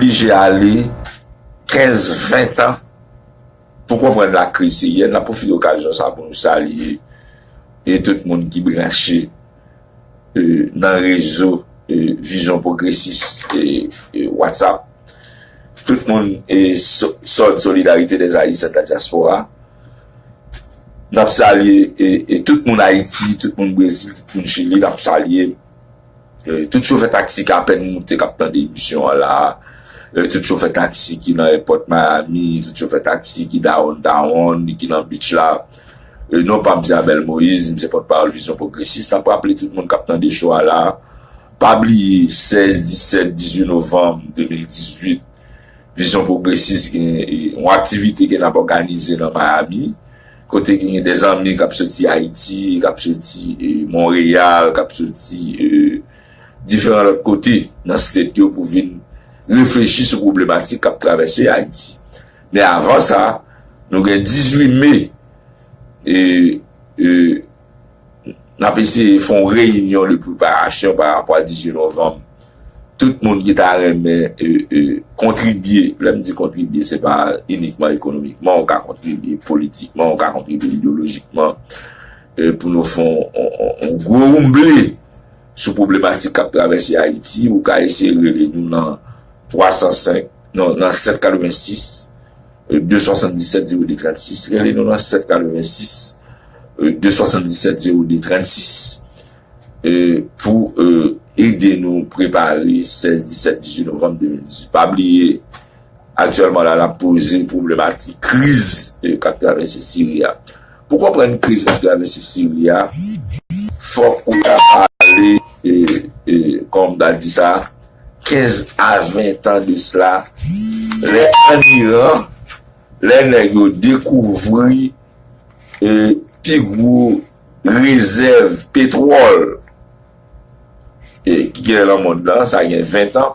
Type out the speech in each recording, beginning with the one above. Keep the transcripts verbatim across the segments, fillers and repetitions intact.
oblije ale kenz, ven tan pou konprann lakriz siryèn. N ap pwofite okazyon sa pou nou salye e tout moun ki branche e, nan rezo e, Vizyon Pwogresis e, e, WhatsApp. Tout moun e, so- sòd Solidarité des Haïtiens de la Diaspora. N ap salye e, e, tout moun Ayiti, tout moun Brezil, tout moun Chili, n ap salye e, tout chofè taksi k apèn moute, k ap tande emisyon an la, e, tout chofè taksi ki nan èpòt Miami, tout chofè taksi ki downtown, ki nan beach la. E, non pa m se Abel Moïse, m se pòtpawòl Vizyon Pwogresis. N ap raple tout moun k ap tande cho a la, pa bliye sèz, disèt, dizuit novanm de mil dizuit, Vizyon Pwogresis gen e, yon aktivite ke n ap òganize nan Miami, kote gen de zanmi k ap soti Ayiti, k ap soti e, Monreyal, k ap soti e, diferan lòt kote nan state yo pou vin reflechi sou pwoblematik k ap travèse Ayiti. Men avan sa, nou gen dizuit me e, e, n ap eseye fè yon reyinyon de preparasyon pa rapò a dizuit novanm. Tout moun ki ta renmen e, e, kontribye, lè m di kontribye, se pa inikman ekonomikman ou ka kontribye, politikman ou ka kontribye, ideyolojikman, e, pou nou fè yon, yon, yon, yon gwo woumble sou pwoblematik k ap travèse Ayiti, ou ka eseye rele nou nan twa san senk, non, nan sèt katrevensis, de swasanndisèt zewo de trannsis. Rele nou nan sèt katrevensis, de swasanndisèt zewo de trannsis, e, pou e, ede nou prepare sèz, disèt, dizuit novanm de mil dizuit. Pa bliye, aktyèlman la, n ap poze pwoblematik kriz e, k ap travèse Siri a. Pou konprann kriz k ap travèse Siri a, fòk ou ta pale, e, e, kòm m ta di sa, kenz a ven tan de sila, lè ann Iran, lè nèg yo dekouvri e, pi gwo rezèv petwòl e, ki gen nan mond lan, sa gen ven tan.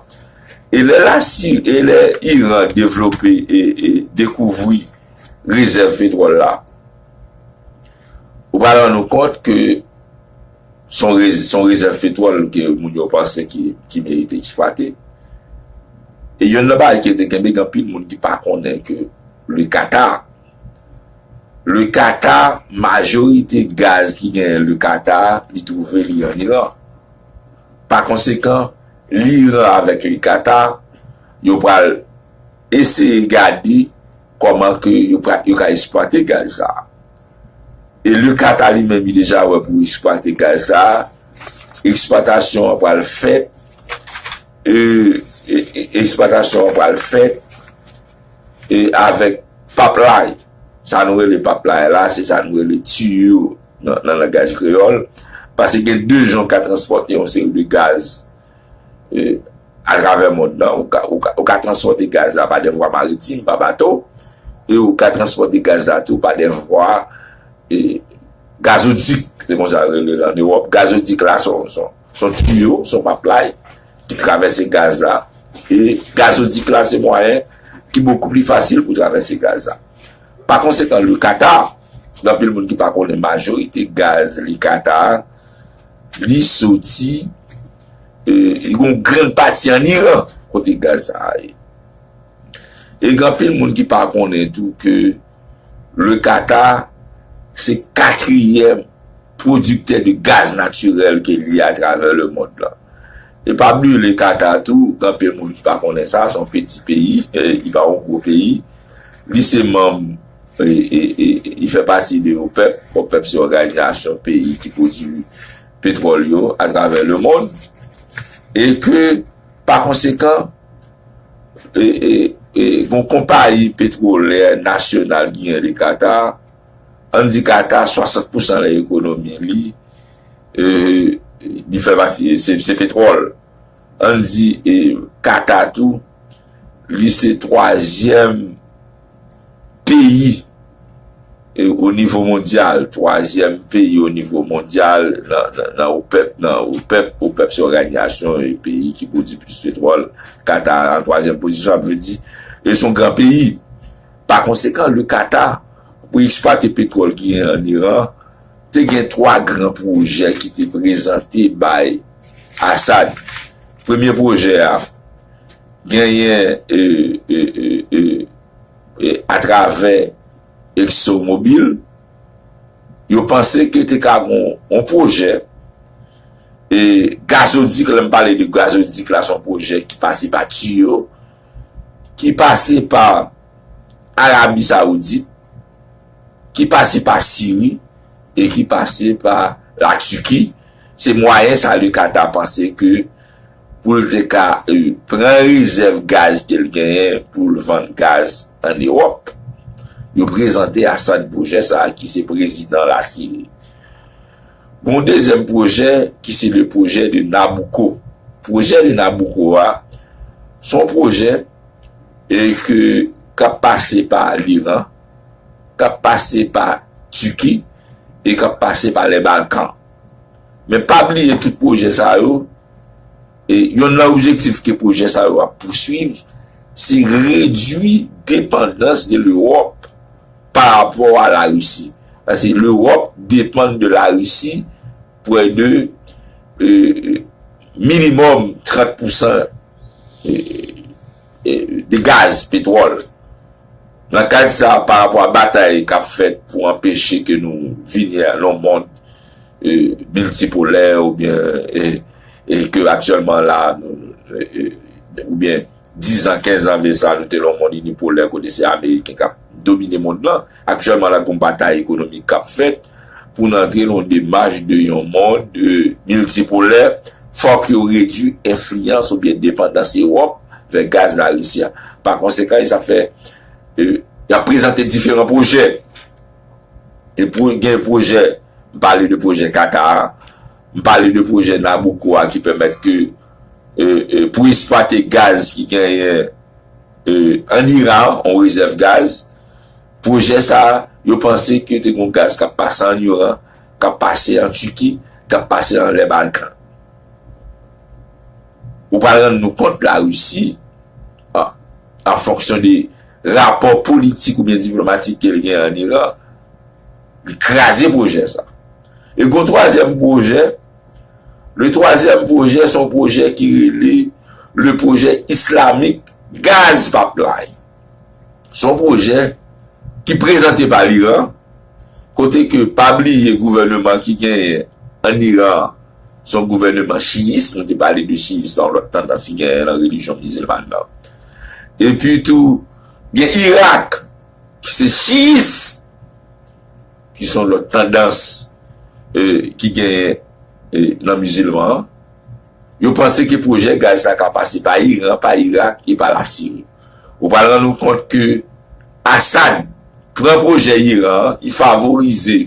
E lè Lasi, e lè Iran devlope e, e dekouvri rezèv petwòl la, ou pral rann ou kont ke se yon rez- se yon rezèv petwòl ke moun yo panse ki, ki merite eksplwate. E yonn nan bagay ki rete kenbe, gen anpil moun ki pa konnen ke le Qatar, le Qatar, majorite gaz ki genyen le Qatar, li twouve li ann Iran. Pa konsekan, Liran avèk le Qatar, yo pral eseye gade kòman ke yo, pra- yo ka eksplwate gaz sa a. E le Qatar li menm, li deja wè pou eksplwate gaz sa a. Eksplwatasyon an pral fèt. E, e, e, eksplwatasyon an pral fèt e avèk pipeline. Sa nou rele pipeline la, se sa nou rele tiyo nan, nan langaj kreyòl. Paske gen de jan w ka transpòte yon seri de gaz e, atravè mond lan. Ou ka, ou ka, ou ka transpòte gaz la pa de vwa maritim, pa bato, e ou ka transpòte gaz la tou pa de vwa e, gazodik, se konsa yo rele l ann Ewòp. Gazodik la, se yon, se yon, se yon tiyo, se yon pipeline ki travèse gaz la. E gazodik la, se mwayen ki bokou pli fasil pou travèse gaz la. Pa konsekan, le Qatar, gen anpil moun ki pa konnen majorite gaz le Qatar, li soti, e, li gen yon grann pati ann Iran, kote gaz sa a ye. E gen anpil moun ki pa konnen tou ke le Qatar se katriyèm pwodiktè de gaz natirèl ke li ye atravè lemond lan. E pa bliye le Qatar tou, gen anpil moun ki pa konnen sa, se yon piti peyi, e, li pa yon gwo peyi. Li se manm, e, e, e, li fè pati de OPEP. OPEP se òganizasyon peyi ki pwodui petwòl yo atravè lemond. E ke, pa konsekan, e, e, e, gon konpayi petwolè nasyonal ki gen le Qatar, ann di Qatar, swasant pousan nan ekonomi li, e, li fè pati, se, se petwòl. Ann di, e, Qatar tou, li se twazyèm peyi, e, o nivo mondyal, twazyèm peyi o nivo mondyal nan, nan, nan OPEP, nan OPEP, OPEP se òganizasyon e peyi ki pwodui plis petwòl. Qatar an twazyèm pozisyon, sa vle di, e se yon gran peyi. Pa konsekan, le Qatar, pou eksplwate petwòl ki gen ann Iran, te gen twa gran pwojè ki te prezante bay Assad. Premye pwojè a, genyen e, e, e, e, e, atravè ExxonMobil, yo panse ke te ka gen yon pwojè e gazodik, lè m pale de gazodik la, se yon pwojè ki pase pa tiyo, ki pase pa Arabi Saoudit, ki pase pa Siri e ki pase pa Latiki. Se mwayen sa le Qatar panse ke pou l te ka e, pran rezèv gaz ke l genyen pou l vann gaz ann Ewòp. Yo prezante Assad pwojè sa a ki se prezidan Lasiri. Gon dezyèm pwojè ki se le pwojè de Nabucco. Pwojè de Nabucco a, se yon pwojè e ke k ap pase pa Liran, k ap pase pa Tiki e k ap pase pa lè Balkan. Men pa bliye tout pwojè sa yo, e yonn nan objektif ke pwojè sa yo ap pouswiv, se redwi depandans de Lewòp pa rapò a Larisi. Paske Lewòp depann de Larisi prè de e, minimòm trant pousan e, e, de gaz, petwòl. Nan kad sa, pa rapò a batay k ap fèt pou anpeche ke nou vini a yon mond e, miltipolè oubyen e, e ke aktyèlman la, nou, e, e, oubyen diz an, kenz an de sa, nou te nan yon mond inipolè kote se Ameriken k ap domine mond lan. Aktyèlman la, gon batay ekonomik k ap fèt pou n antre nan yon demach de yon mond e, miltipolè. Fòk yo redwi enfliyans oubyen depandans Ewòp vè gaz Larisi a. Pa konsekan, sa fè e, y ap prezante diferan pwojè. E pou gen pwojè, m pale de pwojè Qatar a, m pale de pwojè Nabucco a ki pèmèt ke e, e, pou eksplwate gaz ki genyen e, ann Iran, yon rezèv gaz. Pwojè sa a, yo panse ke te gon gaz k ap pase ann Iran, k ap pase an Tiki, k ap pase ann lè Balkan. Ou pral rann nou kont Larisi, an, an fonksyon de rapò politik oubyen diplomatik ke l gen ann Iran, li kraze pwojè sa. E gon twazyèm pwojè, le twazyèm pwojè, se yon pwojè ki rele le pwojè Islamic Gaz Pipeline. Se yon pwojè ki prezante pa Liran, kote ke pa bliye gouvèneman ki genyen ann Iran, se yon gouvèneman chiyis, nou te pale de chiyis nan lòt tandans ki genyen nan relijyon mizilman nan. Epi tou, gen Irak, ki se chiyis, ki se yon lòt tandans e, ki genyen e, nan mizilman an. Yo panse ke pwojè gaz sa ka pase pa Iran, pa Irak e pa Lasiri. Ou pral rann ou kont ke Assad pran pwojè Iran an, li favorize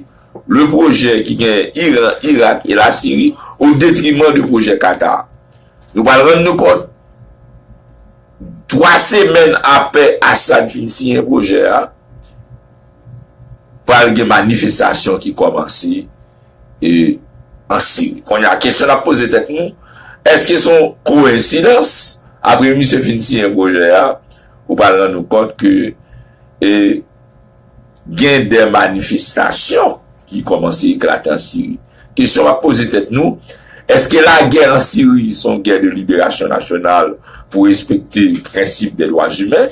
le pwojè ki gen Iran, Irak e Lasiri o detriman de pwojè Qatar. Nou pral rann nou kont, twa semèn apre Assad fin siyen pwojè a, pral gen manifestasyon ki kòmanse e, an Siri. Kounye a, kesyon n ap poze tèt nou, èske se yon koyensidans, apre misye fin siyen pwojè a, ou pral rann ou kont ke e, gen de manifestasyon ki kòmanse eklate an Siri. Kesyon n ap poze tèt nou, èske lagè an Siri se yon gè de liberasyon nasyonal pou respekte prensip de dwa imen,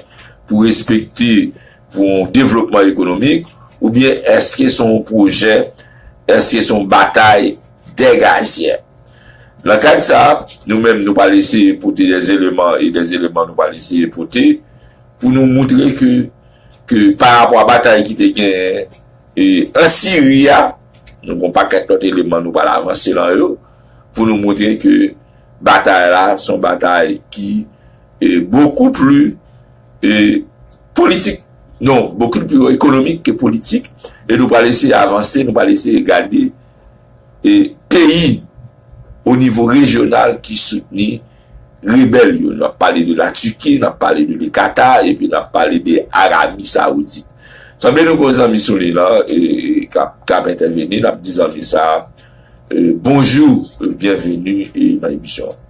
pou respekte pou yon devlopman ekonomik, oubyen èske se yon pwojè, èske se yon batay dè gazyè? Nan kad sa, nou menm, nou pral eseye pote de eleman e de eleman nou pral eseye pote pou nou moutre ke, ke pa rapò a batay ki te genyen e, an Siri a, nou gon pakèt lòt eleman nou pral avanse lan yo, pou nou moutre ke batay la, se yon batay ki e, beaucoup plus e, politik, non, beaucoup plus économique que politique, e nou pral eseye avanse, nou pral eseye gade e, peyi o nivo rejyonal ki soutni rebèl yo. N ap pale de Latiki, n ap pale de le Qatar, epi n ap pale de Arabi Saoudit. Sanble nou gon zanmi sou liy lan e, k ap, k ap entèveni, n ap di zanmi sa a e, bonjou, byenveni e, nan emisyon an.